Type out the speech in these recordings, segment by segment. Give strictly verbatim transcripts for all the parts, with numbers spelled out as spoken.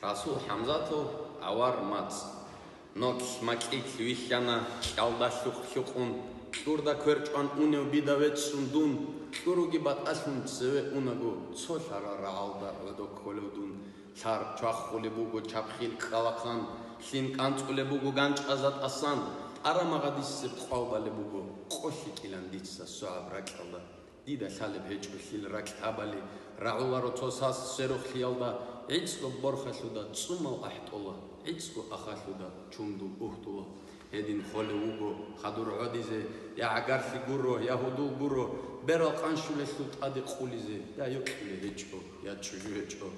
Расул ХӀамзатов, авар мацӀ. Нолъ макьилъ вихьана кьалда лъукъ-лъукъун, кьурда квер чӀван унев бида вецӀцӀун дун, кьуруги батӀалъун цеве унаго, цо лъара рагӀалда гӀодо кколев дун. Лъар чвахулеб буго чабхил кӀкӀалахъан, лъин кӀанцӀулеб буго ганчӀазда тӀасан, тӀарамагъадисеб къвал балеб буго, къо лъикӀилан дица согӀаб ракьалда. Дида лъалеб гьечӀо лъил ракь гьабали, рагӀуларо цо сас сверухълъиялда, гӀицӀго борхалъуда цӀумал ахӀтӀола, гӀицӀго ахалъуда чумдул угьтӀула. Гьедин холев вуго хадур гӀодизе, я гӀагарлъи гуро, я гьудул гуро, берал къанщулелъул тӀаде къулизе, я йокьулеб гьечӀо, я чӀужу гьечӀо.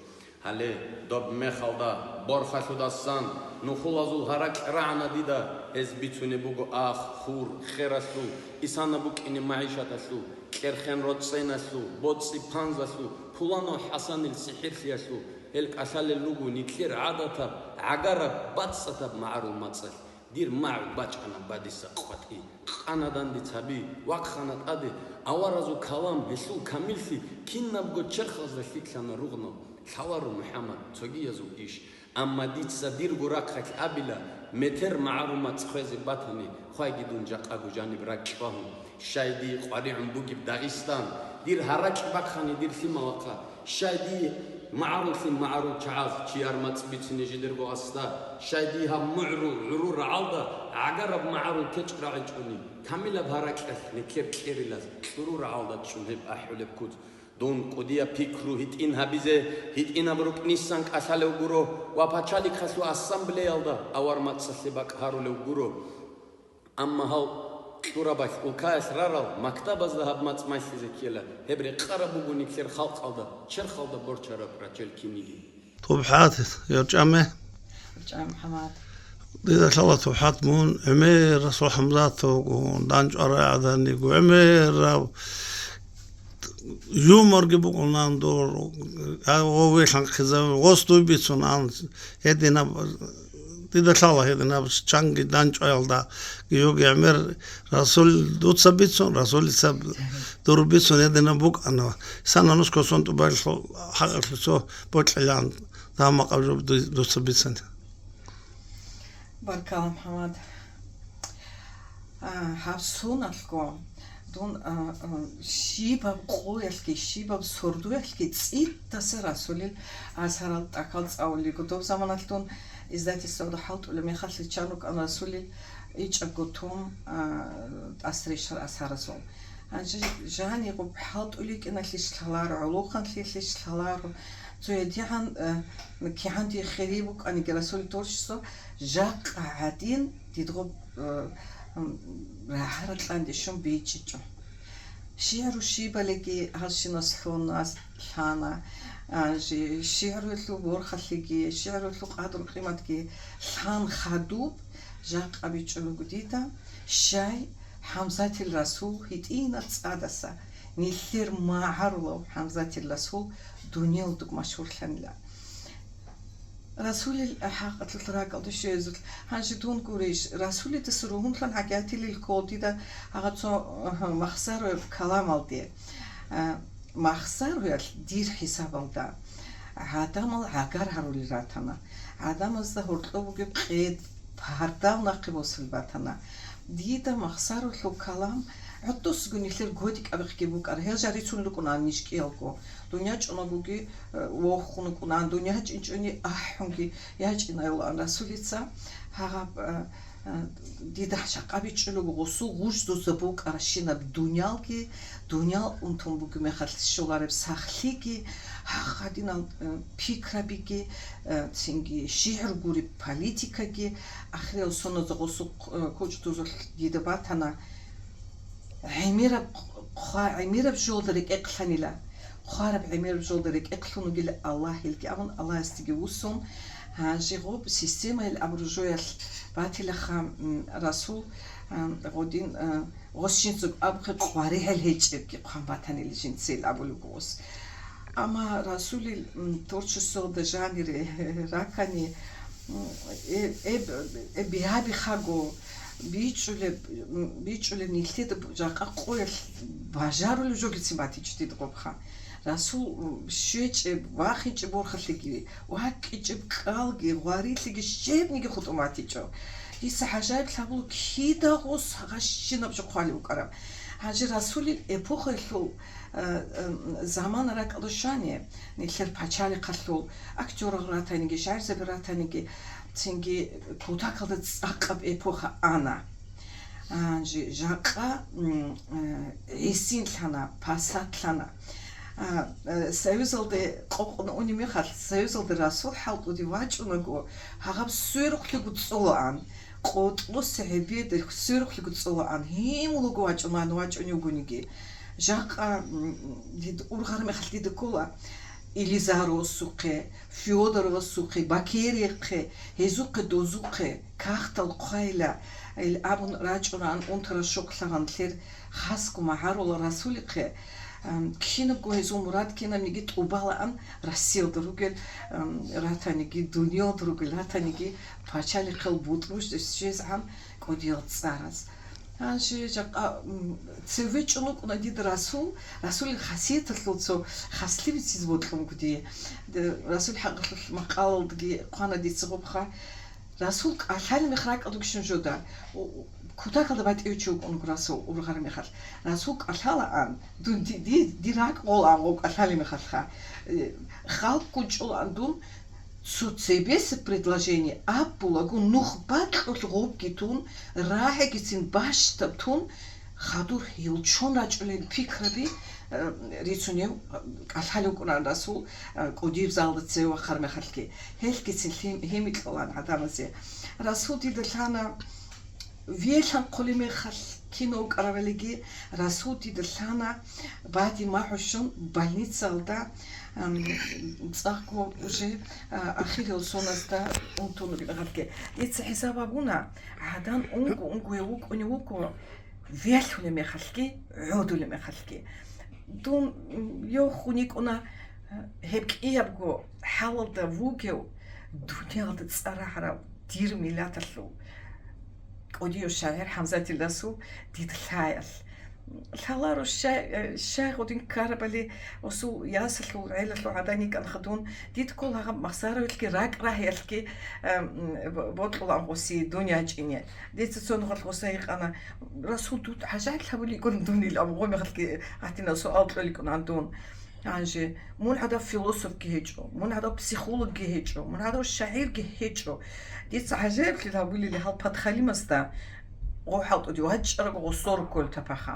Гьале, доб мехалда, борхалъудасан, нухулазул гьаракь рагӀана дида, гьез бицунеб буго ах, хур, хералъул, исана букӀине магӀишаталъул, кьерхен роцӀцӀеналъул, боцӀи-панзалъул, пуланав ХӀасанил сихӀирлъиялъул, гьел кӀалъалел руго нилъер гӀадатаб, гӀагараб, бацӀцӀадаб магӀарул мацӀалъ. Дир магӀу бачӀана бадиса къватӀи, къана данде цаби, вахъана тӀаде, аваразул калам, гьелъул камиллъи кинабго черхазда лъикӀлъана ругънал, лъаларо МухӀаммад цогиязул иш. Амма дица дирго рахъалъ абила, метер магӀарул мацӀ хвезе батани, хвайги дун жакъаго жаниб ракӀ вагьун. Щай дие къваригӀун бугеб Дагъистан, дир гьаракь бахъани дир лъималахъа, щай дие магӀаруллъи магӀарул чагӀаз чияр мацӀ бицине жидерго гъасда, щай дие гьаб мугӀрул гӀурул рагӀалда гӀагараб магӀарул кечӀ рагӀичӀони, камилаб гьаракьалъ некер кьерилаз кьурул рагӀалда чӀун гьеб ахӀулеб куц. Дун кӀудияб пикру гьитӀин гьабизе, гьитӀинаб рукӀнисан кӀалъалев гуро ва пачалихъалъул ассамблеялда авар мацӀалъе бакӀ гьарулев гуро. Амма гьал кьурабалъ улкаялъ рарал мактабазда гьаб мацӀ малъизе ккела, гьеб рекъараб буго нилъер халкъалда, черхалда борчараб рачел киниги. ТӀубхӀат, я ЧӀаме. ЧӀаме МухӀаммад. Дида лъала, ТӀубхӀат, мун гӀемер Расул ХӀамзатовгун, дандчӀварай гӀаданиго, гӀемерав юморги букӀунан дур, а, гъове лъанхъизаве, гъос дуй бицунан, гьединаб, дида лъала гьединаб чанги дандчӀваялда йоги гӀемер Расул дуца бицун, Расулица дур бицун гьединаб букӀана. Сана нусго сон тӀубалъул хӀакъалъулъ цо бокьилан, дагьа макъаб жо дуй-, дуца бицан. Баркала, МухӀаммад. А, гьаб соналъго дун, а, а, щибаб къоялъги, щибаб сордоялъги цӀидаса Расулил асарал тӀахьал цӀалулего. Доб заманалъ дун издательствода хӀалтӀулеб мехалъ риччан рукӀана Расулил ичӀабго том, а, тӀасрещал асаразул. Гьанже жаниб хӀалтӀулеб кӀиналъищ лъаларо, гӀолохъанлъилъищ лъаларо. Цо гьедигӀан, э, кигӀан дие хири букӀаниги Расул торччо, жакъа гӀадин дидго, э, м, рагӀа-ракьанде щун бичӀчӀичӀо. ШигӀру щибалиги гьалщинас лъуна, лъана, а, жи-, шигӀруялъул борхалъиги, шигӀруялъул къадру-къиматги лъан хадуб, жакъа бичӀчӀулего дида, щай ХӀамзатил Расул гьитӀинаб цӀадаса, нилъер магӀарулав ХӀамзатил Расул дуниял дуг машгьурлъанила. Расулил хӀакъалъулъ ракӀалде щвезулъ. Гьанже дун гурищ, Расулидаса ругьунлъан гӀагатилел ккол дида гьагъа цо, агьа, махсаруяб каламалде. А, махсаруялъ дир хӀисабалда гӀадамал гӀагар гьарулел ратана. ГӀадамазда гьоркьоб бугеб къед, пардав нахъе босулел батана. Дида махсарулъул калам гӀодосго нилъер годикӀабихъги букӀара. Гьел жал рицун рукӀунаан ниж кӀиялго. Дунъя чӀунагоги, э, вохун вукӀунаан, дунъя чӀинчӀони ахӀунги ячӀинайулаан Расулица. Гьагъаб, э, э, дида жакъа бичӀчӀулего гъосул гъуждузда букӀаращинаб дунялги, дуниял унтун бугеб мехалъ щолареб сахлъиги, гьагъадинал, э, пикрабиги, э, цинги шигӀр гуреб политикаги, ахирал соназда гъосул, э, кучӀдузулъ дида батана. ГӀемераб хъва-, гӀемераб жолда рекӀекълъанила. Хъвараб гӀемераб жолда рекӀекълъун вугила Аллагьилги абун, Аллагьасдеги вуссун, гьанже гъоб системаялъ абуржоялъ батилаха, м, Расул, м, гъодин, э, гъос жинцаго абухъе къваригӀел гьечӀебги хъван батанила жинцайил абулеб гъос. Амма Расулил, м, творчествоялда жанире ракани, м, э, э, э, бигьа-бихаго бичӀчӀулеб, м, бичӀчӀулеб нилъеда жакъа къоялъ бажарулеб жо бицин батичӀо дида гъобха. Расул щвечӀеб, вахинчӀеб борхалъиги, вакӀичӀеб кӀалги, гъварилъиги щибниги хутӀун батичӀо. Дица гӀажаиблъи гьабула, кида гъос гьащинаб жо хъвалев вукӀараб. Гьанже Расулил эпохаялъул, э, э, замана ракӀалда щвани, нилъер пачалихъалъул актёрал ратаниги, шагӀирзаби ратаниги, цинги кутакалда цӀакъаб эпоха ана. Гьанже жакъа, м, э, гӀисинлъана, пасатлъана. А, э, Союзалде къокъун унеб мехалъ, Союзалде Расул хӀалтӀуде вачӀунаго, гьагъаб сверухълъиго цӀолаан, къотӀлъуса гьебеда сверухълъиго цӀолаан, гьимулаго вачӀунан вачӀунев вугониги. Жакъа, м, дид ургъар мехалъ дида ккола Илизаровасухъе, Фёдоровасухъе, Бакериехъе, гьезухъе, дозухъе, кагътал хъвайила, ил абун рачӀунаан унтарал щокълъагъан лъер хасго магӀарула Расулихъе, ам, кинабго гьезул мурад кинабниги тӀубалаан Россиялда ругел, ам, ратаниги, дуниялда ругел ратаниги, пачалихъал бутӀрузде щвезегӀан кӀудиял цӀараз. Гьанже жакъа, м, цеве чӀун вукӀуна дида Расул, Расулил хасияталъул цо хаслъи бицизе бокьун буго дие. Д-, Расул хӀакъалъулъ макъалалдаги хъвана дица гъобха. Расул кӀалъалеб мех ракӀалда вукӀищин жода. У-, у-, кутакалда батӀияв чи вукӀун вуго Расул ургъараб мехалъ. Расул кӀалъалаан, дун ди-, ди-, дир ракӀ гъолаан гъов кӀалъалеб мехалъха. Э, халкъ гучӀулаан дун, цо цебесеб предложение абулаго, нух бакьулъ гъобги тун, рагӀигицин бащдаб тун, хадур гьев чон рачӀунел пикраби, э, рицунев, э, кӀалъалев вукӀунаан Расул, э, кӀудияб залда цеве вахъараб мехалъги. Гьелъгицин лъим-, гьимикьулаан гӀадамазе. Расул дида лъана, велъанхъулеб мехалъ кино вукӀаравалиги, Расул дида лъана, бадиб магӀу щун больницалда, ам, цӀакъго уже, а, ахириял соназда унтун вугеб мехалъги. Дица хӀисаб гьабуна, гӀадан унго-унго гьев вукӀунев вуго, велъулеб мехалъги, гӀодулеб мехалъги. Дун, м, йохун йикӀуна, гьеб кӀиябго хӀалалда вугев, дуниялда цӀар рагӀарав дир миллаталъул кӀудияв шагӀир ХӀамзатил Расул дида лъаялъ. Лъаларо щай, э, щай гъодин ккарабали, гъосул ясалъул гӀелалъул гӀадан йикӀанха дун, дида ккола гьаб Махсаровилъги ракӀ рагьиялъги, э, м, бо-, бокьулаан гъосие дун ячӀине. Дица цо нухалъ гъоса гьикъана, Расул, дуда гӀажаиблъи гьабулеб бугони дун ил абун, гъо мехалъги гьадинаб суал кьолеб букӀунаан дун. Гьанже мун гьадаб философги гьечӀо, мун гьадаб психологги гьечӀо, мун гьадаб шагӀирги гьечӀо. Дица гӀажаиблъи гьабулеб гьал подхалимасда, гъо хӀалтӀуде вачӀараб гъосул рукколеб тапаха.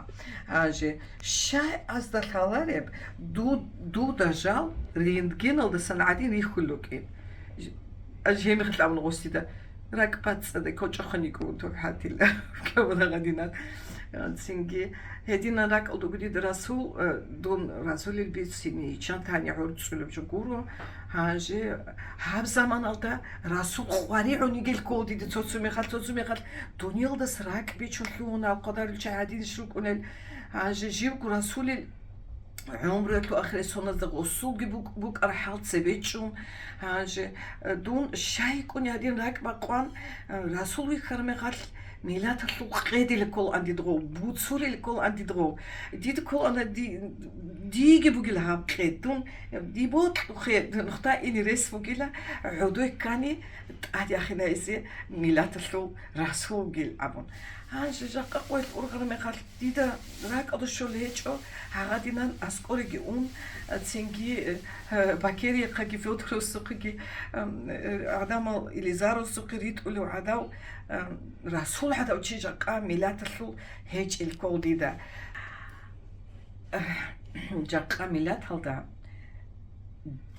Гьанже щай азда лъалареб, ду-, дуда жал рентгеналдасан гӀадин рихьулел рукӀин. Аж гьеб мехалъ абуна гъосида, ракӀ бацӀцӀадаб кочӀохъан йикӀун тур гьатила, кавуна гьадинан. Цинги гьединан ракӀалда вуго дида Расул, э, дун Расулил бицине, ичӀан тани гӀурцӀулеб жо гуро. Гьанже гьаб заманалда Расул къваригӀун йигел ккола дида цо-цо мехалъ, цо-цо мехалъ дуниялдаса ракӀ бичун лъугьуна, къадарулчи гӀадинищ рукӀунел. Гьанже живго Расулил гӀумруялъул ахирисоназда гъосулги букӀ-, букӀараб хӀал цебе чӀун. Гьанже, э, дун щай кӀуни гьадин ракӀ бакъван, э, Расул вихьараб мехалъ, миллаталъул къедилеб кколаан дида гъов, буцурилеб кколаан дида гъов. Дида кколаан ди-, диги бугила гьаб къед. Дун, э, ди бокьухъе нухда ине рес бугила, гӀодой ккани тӀаде ахинайзе миллаталъул Расул вугил абун. Гьанже жакъа къоялъ ургъараб мехалъ, дида ракӀалда щолеб гьечӀо, гьагъадинан аскӀореги ун, цинги, э, Бакериехъаги, Фёдоровасухъеги, м, э, гӀадамал Илизаровасухъе ритӀулев гӀадав, м, Расул гӀадав чи жакъа миллаталъул гьечӀел ккол дида. Жакъа миллаталда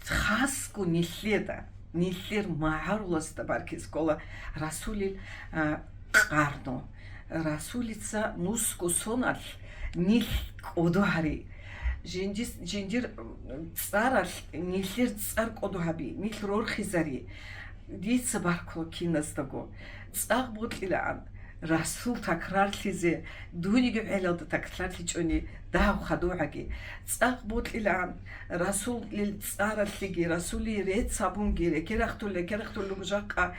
хасго нилъеда, нилъер магӀарулазда баркиз ккола Расулил, а, къарну. Расулица нусго соналъ нилъ кӀодо гьари. Жиндис-, жиндир цӀаралъ нилъер цӀар кӀодо гьаби, нилъ рорхизари. Дица баркула киназдаго. ЦӀакъ бокьилаан Расул такрарлъизе, дуниги гӀелалда такрарлъичӀони Дагь хадугӀаги, цӀакъ бокьилаан, Расулил цӀаралъиги, Расулие рецц гьабунги, рекерахъул, рекерахъул руго жакъа,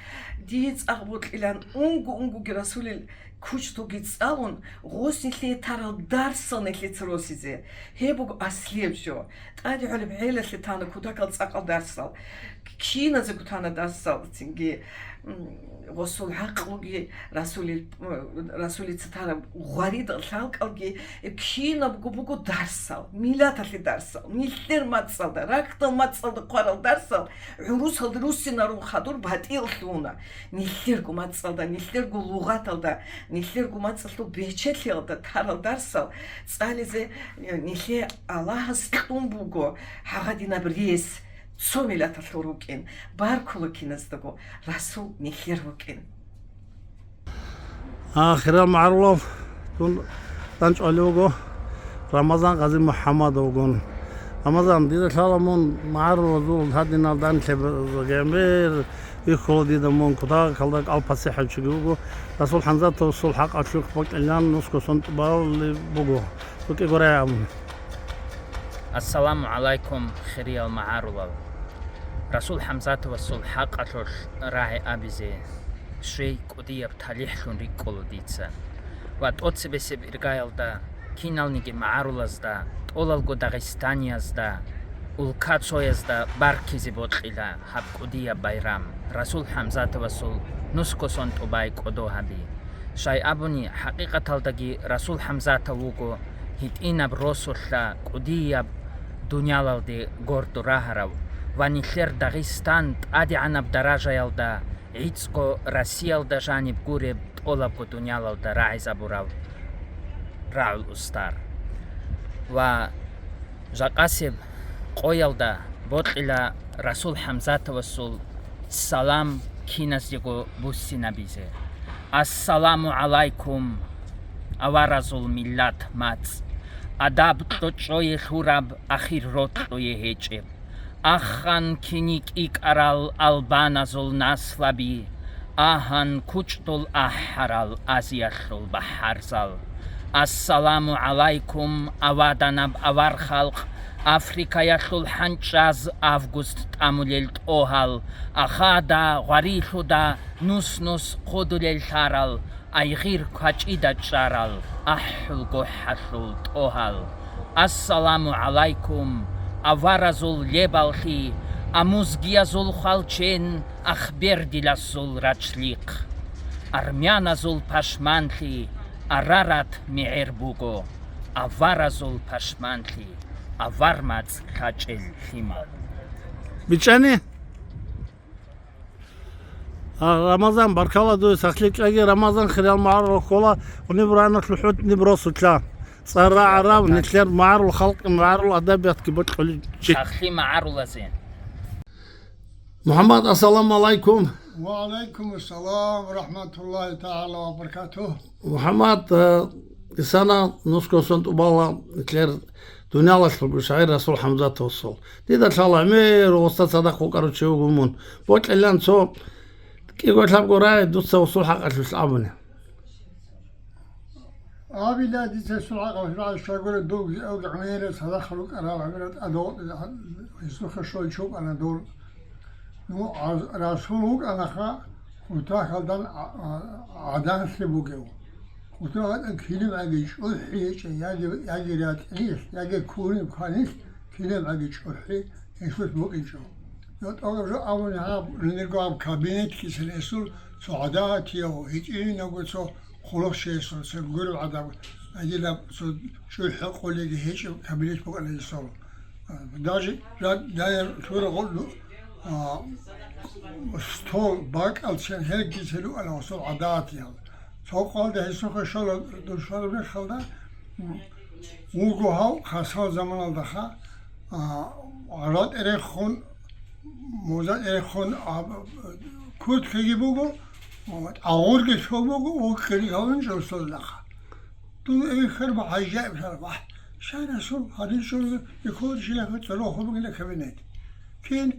дие цӀакъ бокьилаан, унго-унгоги Расулил кучдуги цӀалун, гъос нилъее тарал дарсал нилъеца росизе. Гьеб буго аслияб жо. ТӀаде гӀолеб гӀелалъе тана кутакал цӀакъал дарсал, киназего тана дарсал, цинги, м, гъосул гӀакълуги, Расулил, Расулица тараб гъваридал лъалкӀалги, кинабго буго дарсал, миллаталъе дарсал, нилъер мацӀалда, ракьдал мацӀалда хъварал дарсал, гӀурусалда руссинарун хадур батӀиялъуна. Нилъерго мацӀалда, нилъерго лугъаталда, нилъерго мацӀалъул бечелъиялда тарал дарсал цӀализе, э, нилъее Аллагьас кьун буго гьагъадинаб рес. Цо миллаталъул рукӀин, баркула киназдаго, Расул нилъер вукӀин. А, хирал магӀарулав, дун данчӀвали вуго Рамазан Гъази МухӀаммадовгун. Рамазан, дида лъала мун магӀарулазул гьадинал данлъи гӀемер вихьула дида мун, кутакалда кӀал пасихӀав чиги вуго, Расул ХӀамзатовасул хӀакъалъулъ бокьилан нусго сон тӀубалли буго. БукӀи гурай абун. Ассаламу гӀалайкум, хириял магӀарулал! Расул ХӀамзатовасул хӀакъалъулъ рагӀи абизе щвей кӀудияб талихӀлъун рикӀкӀула дица. Ва тӀоцебесеб иргаялда, киналниги магӀарулазда, тӀолалго дагъистаниязда, улкацоязда баркизе бокьила гьаб кӀудияб байрам, Расул ХӀамзатовасул нусго сон тӀубай кӀодо гьаби. Щай абуни, хӀакъикъаталдаги Расул ХӀамзатов вуго гьитӀинаб росулъа кӀудияб дуниялалде гордо рагьарав ва нилъер Дагъистан тӀадегӀанаб даражаялда, гӀицӀго Россиялда жаниб гуреб, тӀолабго дуниялалда рагӀизабурав рагӀул устар. Ва жакъасеб къоялда бокьила Расул ХӀамзатовасул салам киназего буссинабизе. Ассаламу гӀалайкум, аваразул миллат мацӀ! Адаб кьочӀое лъураб, ахир рокьое гьечӀеб. Ахан кини кӀикӀарал албаназул наслаби, агьан кучӀдул ахӀарал Азиялъул бахӀарзал. Ассаламу гӀалайкум, аваданаб авар халкъ, Африкаялъул хӀанчӀаз август тӀамулел тӀогьал, ахада, гъварилъуда нус-нус хъудулел лъарал, айгъир квачӀида чӀарал, ахӀул гохӀалъул тӀогьал. Ассаламу гӀалайкум, аваразул лебаллъи, амузгиязул хвалчен, ахбердиласул рачлихъ. Армяназул пашманлъи, Арарат мегӀер буго, аваразул пашманлъи, авар мацӀ лъачӀел лъимал. БичӀчӀани? А, Рамазан, баркала дуе, сахлъи кьеги. Рамазан, хириял магӀарулал ккола, гьуниб рана лъухӀуниб росулъа. ЦӀар рагӀарав, нилъер магӀарул халкъ, магӀарул адабиятги бокьулев чи. Сахлъи магӀарулазе. МухӀаммад, ассаламу гӀалайкум. Ва гӀалайкум ассалам ва рахӀматуллагьи тагӀала ва баракатугь. МухӀаммад, э, исана нусго сон тӀубала нилъер дуниялалъулго шагӀир Расул ХӀамзатовасул. Дида лъала гӀемер гъоса цадахъ вукӀарав чи вуго мун. Бокьилан цо кӀиго-лъабго рагӀи дуца гъосул хӀакъалъулъ абуни. Абила дица гъосул хӀакъалъулъ рагӀи щвагура, дур гӀемерал цадахъ рукӀарал гӀемерал тӀадегӀан гьесухъе щолчи вукӀана дур. Ну, а, Расул вукӀанаха, кутакалдан а, а, гӀаданлъи бугев. Кутакалдан килимгӀаги чӀухӀи гьечӀеб, яги, яги ратӀнилъ, яги курин кванилъ килимгӀаги чӀухӀи гьесулъ букӀинчӀо. ЙотӀараб жо абуни гьаб, жиндирго гьаб кабинет кисел гьесул цо гӀадатияв, гьитӀинабго цо хъулухъчиясул, цо гуреб гӀадаб, гьадинаб цо чӀухӀи къулиги гьечӀеб кабинет букӀана гьесул. Даже жа-, даяр лъура гъо-, ну, а, стол бакӀалцин гьелги церукӀана гьесул гӀадатиял. Цо къоялда гьесухъе щола, дур щвараб мехалда, м, вуго гьав хасал заманалдаха, а, гъала тӀерехун, муза тӀерехун, а, курткаги буго, а, тӀагъурги цо буго, вуккири гьавун жо создаха. Дун эбихьарба гӀажаиб лъараб, ахӀ, щай Расул, гьадин чӀун, бихьуларищила цӀорохъ бугила кабинет. Кин?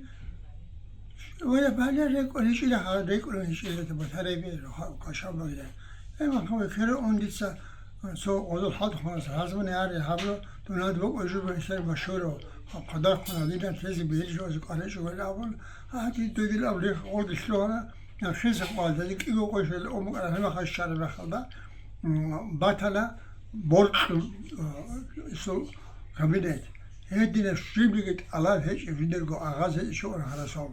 Вая, баля рекӀун гьечӀила, гьа, рекӀун гьечӀила, батарейби, кашаб багила. Э, махъа векера ун дица, Цо гъозул хӀалтӀухъанас гьазмуни гьари гьабураб, дунад букӀа жуба исай машгьурав, хъадархъун гьадинан тезе бегьилищ вазе къваригӀчӀого абун, гьатӀи додил аб рехъ гъорги лъугьана, нахъиса къвалдазе кӀиго къойшел умукӀара гьимахъа щараб мехалда, м, батана боркьун, а, исул кабинет. Гьединаб щибниги тӀалаб гьечӀеб жидерго агъаз гьечӀо ана гьарасул.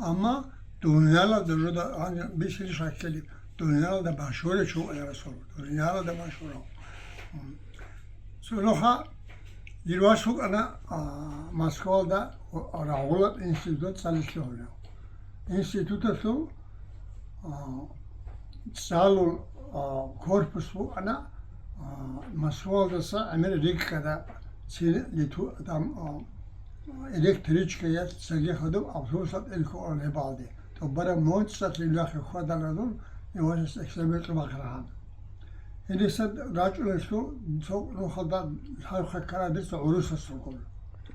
Амма дуниялалда жода гьанже бисилищ рахъилеб, дуниялалда машгьурав чи вукӀана гьарасул, дуниялалда машгьурав. Цо нуха дир вас вукӀана, а, Москвалда рагъулаб институталъ цӀалулъ гьунав. Институталъул, а, цӀалул, а, корпус букӀана, а, Москвалдаса гӀемер рикӀкӀада цин литу-, там, а, электричкаялъ цаги хадуб автобусалъ тӀерхьулеб балде. ТӀубараб моцӀалъе вахъе хьвадана дун, Иванас эксабер тӀубахъ рагьана. Гьениса рачӀуналъул цо нухалда лъабхъа ккараб дица гӀурусасулгун.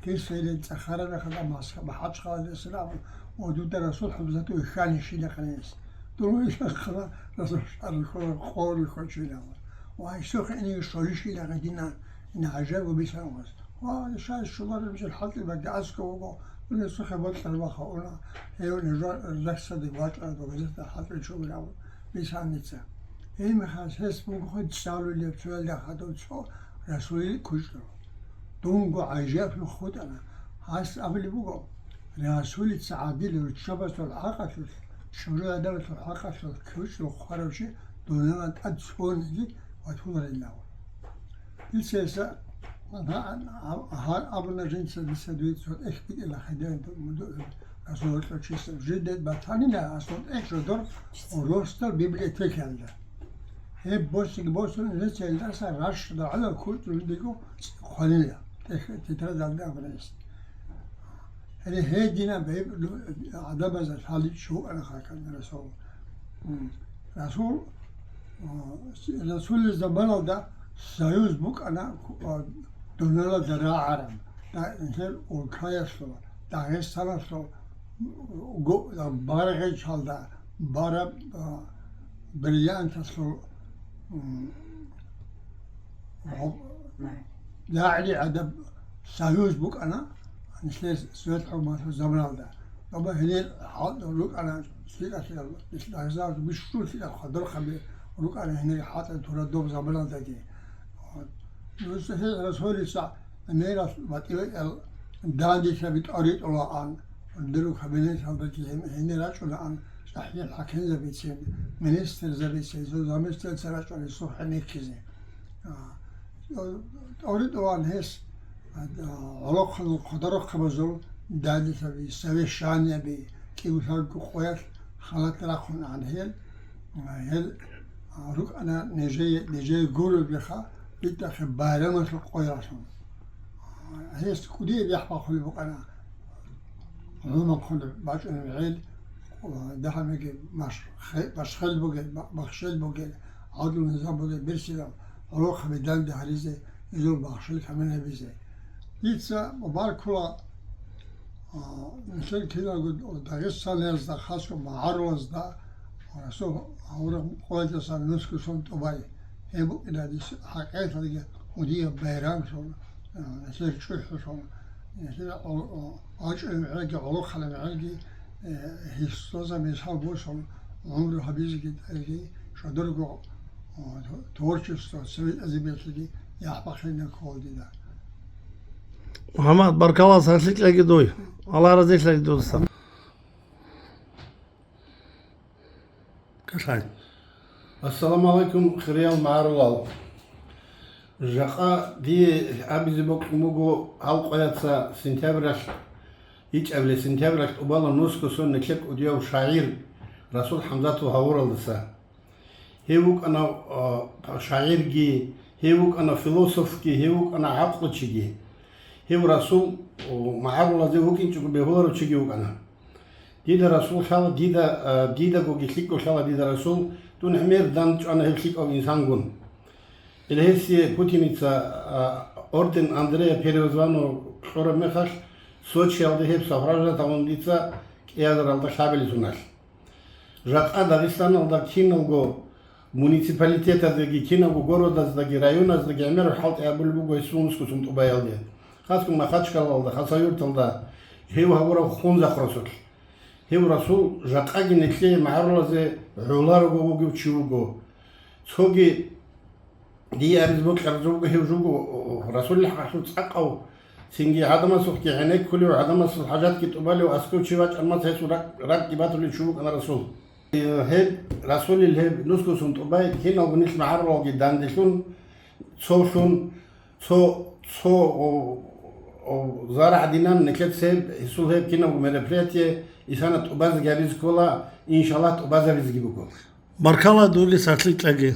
Кисайилан цӀехараб мехалда Москва, МахӀачхъаладесин абун, ва дуда расул хӀубзату вихьани щила къинес. Дун вихьахъала расул шарихъула къорихъо чилала. Ва гьесухъе ине шолищила гъедина, ина гӀажаб ва бисанвас. Ва ишай шулараб жил хӀалтӀи баги аскӀов вуго, дун гьесухъе бокьарабаха уна, гьев нижер рахсаде вачӀараб газета хӀалтӀи чугурав бисаница. Гьеб мехалъ гьес буго цӀалулеб цоялда хадуб цо расулил кучӀдур. Дунго гӀажаиблъун хутӀана. Гьас абулеб буго, расулица гӀадил руччабазул хӀакъалъулъ, чӀужу гӀадамазул хӀакъалъулъ кучӀдур хъварав чи дуниялалда тӀад цониги ватуларилан. Дица гьес гьа-, гьа-, гьа-, абуна жинца, дица дуе цо тӀехь битӀила хадур, расул гьоркьов чиясда. Жидед батанила асул тӀехь жодор росдал библиотекаялда. Гьеб босиги босун, жинца гьелдаса рашда гӀалал кучӀдур диго хъванила, тӀехь тетрадалда абуна гьес. Гьеле гьединаб гьеб гӀадамазда лъалеб чи вукӀана хъакъан расул. М, расул, а, расулил заманалда союз букӀана, а, дуниялалда рагӀараб, да-, нилъер улкаялъул, Дагъистаналъул, го-, баргъичалда бараб, а, бриллианталъул, м, гьоб-, рагӀи гӀадаб союз букӀана, нилъер Совет хӀукуматалъул заманалда. Амма гьенир гьал-, рукӀана лъикӀалъидал, Дагъистаналъул бищун лъикӀал хъадурхъаби рукӀана гьенир хӀатӀа тура доб заманалдаги. Вот. Нуса гьел расулица гӀемерал батӀи-батӀиял данделъаби тӀоритӀулаан, диру кабинеталдаги гьен-, гьенир рачӀунаан, цӀахӀиял хӀакимзабицин, министрзабицин, зу-, заместительца рачӀуна гьесухъе никкизе. А, тӀоритӀулаан гьес, а, гӀолохъанал хъодарухъабазул данделъаби, совещаниеби, кӀиго-лъабго къоялъ халат рахъунаан гьел, а, гьел, а, рукӀана нижее, нижее гуребиха, битӀахъе байрамалъул къоялъун. Гьес кӀудияб яхӀ бахъулеб букӀана. ГӀумахъулеб бачӀунеб гӀел, дагьабги маш-, хе-, башхел бугел, ба-, бахшел бугел, гӀадлу-низам бугел, берсилал гӀолохъаби данде гьаризе, изул бахшел камен гьабизе. Дица баркула, а, нилъер киналго Дагъистаниязда, хасго магӀарулазда, Расул гьавураб къоялдасан нусго сон тӀубай. Гьеб букӀина дис хӀакъикъаталдаги кӀудияб байрамлъун, а, нилъер чӀухӀлъун, нилъер гӀо-, гӀо-, гьачӀун гӀелги, гӀолохъанаб гӀелги, э, гьесдаса мисал босун, гӀумру гьабизеги тӀаги, жодорго, а, творчество, цеве азибиялъеги яхӀ бахъинаб ккола дида. МухӀаммад, баркалла, сахлъи кьеги дуй. Аллагь разилъаги дудасан. Калъай. Ассаламу гӀалайкум, хириял магӀарулал. Жакъа дие абизе бокьун буго гьал къояца сентябралъ, ичӀабилеб сентябралъ тӀубала нусго сон нилъер кӀудияв шагӀир Расул ХӀамзатов гьавуралдаса. Гьев вукӀана, а, шагӀирги, гьев вукӀана философги, гьев вукӀана гӀакълучиги. Гьев Расул, о, магӀарулазе вукӀинчӀого бегьуларев чиги вукӀана. Дида Расул лъала, дида, а, дидагоги лъикӀго лъала дида Расул, дун гӀемер дандчӀвана гьев лъикӀав инсангун. Гьеле гьесие Путиница, а, орден Андрея Первого звания кьураб мехалъ, Сочиялда гьеб сохранять гьавун дица кӀиазаралда лъабилеб соналъ. Жакъа Дагъистаналда киналго Муниципалитетаздаги, кинабго городаздаги, районаздаги гӀемераб хӀалтӀи гьабулеб буго гьесул нусгоцун тӀубаялде. Хасго Махачкалалда, Хасавюрталда гьев гьабураб хунзахъ расулъ. Гьев расул жакъаги нилъее магӀарулазе гӀоларого вугев чи вуго. Цоги дие абизе бокьараб жо буго, гьев жуго расулил хӀакъалъулъ цӀакъав, цинги гӀадамасухъги гӀенеккулев, гӀадамасул хӀажатги тӀубалев, аскӀов чи вачӀармаца гьесул ракӀ-, ракӀги батулев чи вукӀана расул. Гьеб расулил гьеб нусгоцун тӀубай киналго нилъ магӀарулалги данделъун, цолъун, цо, цо, о, о, зарагӀ динан нилъеца гьеб, гьесул гьеб кинабго мероприятие исана тӀубазеги гьабизе ккола, иншаллагь, тӀубазабизеги буго. Баркала дуги сахлъи кьаги.